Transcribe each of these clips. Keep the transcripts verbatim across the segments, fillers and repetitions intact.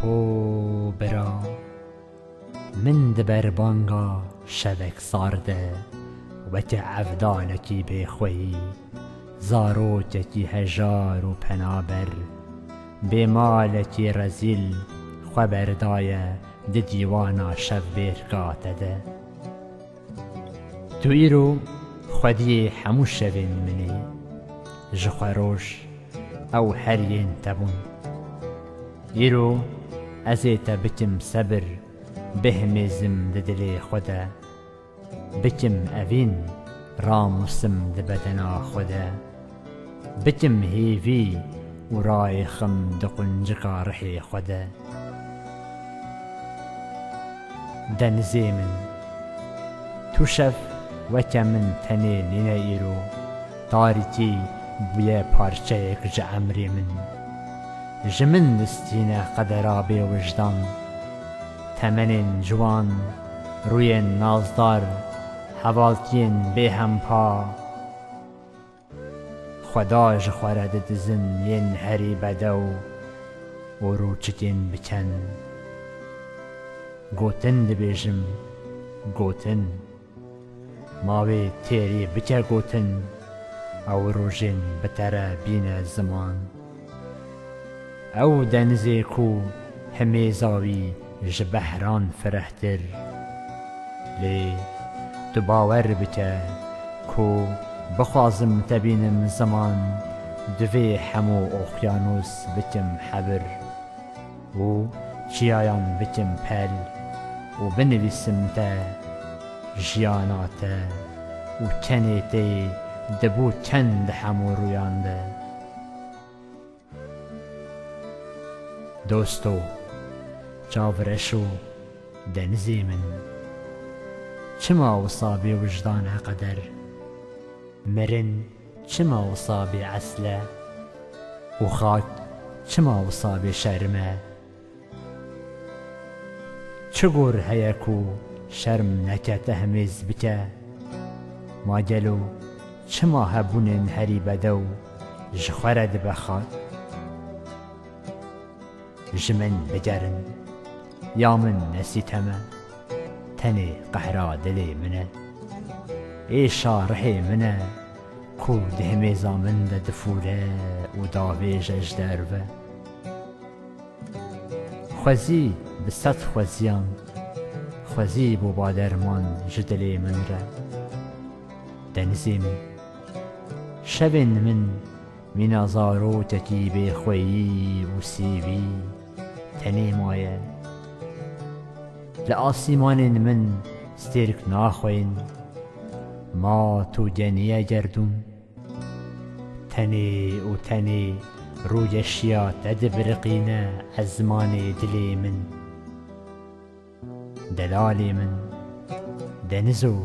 Po bira, min di berbanga şevek sar de weke evdalekî bêxweyî, zarokekî hejar û penaber, bêmalekî rezîl xwe berdaye di dîwana şevbêrka te de. Tu îro xwediyê hemû şevên min î, ji xwe roj ew her yên te bûn. Îro ez ê te bikim sebir, bihimêzim di dilê xwe de. Bikim evîn, ramusim di bedena xwe de. Bikim hêvî û rayêxim di quncika rihê xwe de. Denizê min, tu şev weke min tenê nîne îro, tarîtî bûye parçeyek ji emrê min. Ji min distîne qedera bêwijdan, temenên ciwan, rûyên nazdar, hevaltiyên bêhempa. Xweda ji xwe re didizin yên herî bedew û rûçikên bi çend. Gotin dibêjim, gotin. Ma wê têrî bike gotin, ew rojên bi te re bîne ziman. Ew denizê ku himêza wî ji behran firehtir. Lê tu bawer bike ku bixwazim te bînim ziman, divê hemû oqyanûs bikim hebir û çiyayan bikim pel û binivîsim te, jiyana te û kenê te yê dibû çend di hemû rûyan de. Dosto, çavreş û denizê min, çima wisa bêwijdan e qeder? Mirin çima wisa bêesl e? Û xak çima wisa bêşerm e? Çi gor heye ku şerm neke te himêz bike? Ma gelo çima hebûnên herî bedew ji xwe re dibe xak? Ji min bigerin, ya min ne sîtem e, tenê qehra dilê min e. Êşa rihê min e, ku di himêza min de difûre û davêje ji derve. Xwezî bi sed xweziyan, xwezî bû ba derman ji dilê min re. Denizê min, şevên min mîna zarokekî bêxweyî û sîvî tenê maye. Li asîmanên min stêrk naxweyîn, ma tu geniye gerdûn. Tenê û tenê rûyeşiya te dibiriqîne ezmanê dilê min. Delalê min, denizo,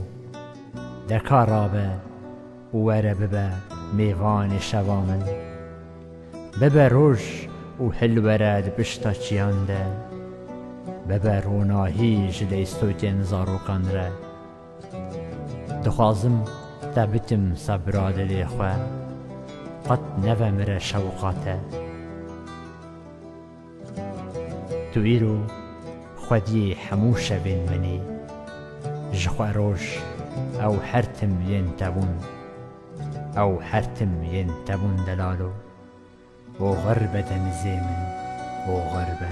de ka rabe û were bibe mêvanê şeva min. Bibe roj û hilwere di pişta çiyan de. Bibe ronahî ji leystokên zarokan re. Dixwazim te bikim sebra dilê xwe, qet neve mire şewqa te. Tu îro xwediyê hemû şevên min î. Ji xwe roj ew her tim yên te bûn. Ew her tim yên te bûn delalo. Oxir be denizê min, oxir be.